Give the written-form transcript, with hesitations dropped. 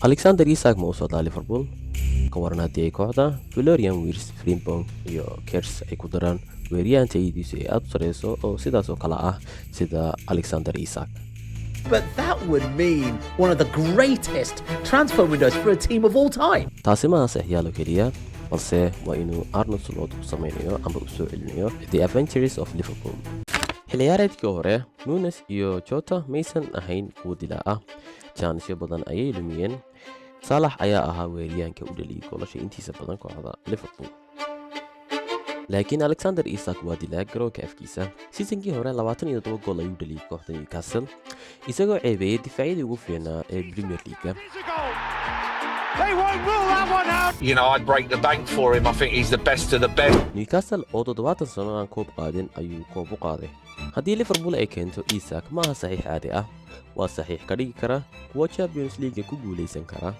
Alexander Isak ma u socdaa Liverpool? Ka waran haddii ay kooxda Florian Wirtz, Frimpong iyo Kerkez ay ku daraan weeraryahan tayadiisu ay aad u sareyso oo sidaas oo kale ah sida Alexander Isak? But that would mean one of the greatest transfer windows for a team of all time. Taasi maaha saxiixyaal oo keliya, balse waa inuu Arne Slot u sameynayo amba u soo celinayo The Adventures of Liverpool. Xilli ciyaareedkii hore, Nunez iyo Jota maysan ahayn kuwo dilaa ah, jaanisyo badan ayay lumiyeen. Saalax ayaa ahaa weeraryahanka u dhaliyay goolasha intiisa badan kooxda Liverpool, laakiin Alexander Isak waa dilaa garoonka afkiisa. Seasonkii hore 27 gool ayuu dhaliyay kooxda Newcastle, isagoo ceebeeyey difaacyadii ugu fiicnaa ee Premier League. They won't rule that one out. I'd break the bank for him. I think he's the best of the best. Newcastle oo 70 sano aan koob qaadin ayuu koob u qaaday. Haddii Liverpool ay keento Isak, ma aha saxiix caadi ah, waa saxiix ka dhigi kara kuwa Champions League ku guuleysan kara.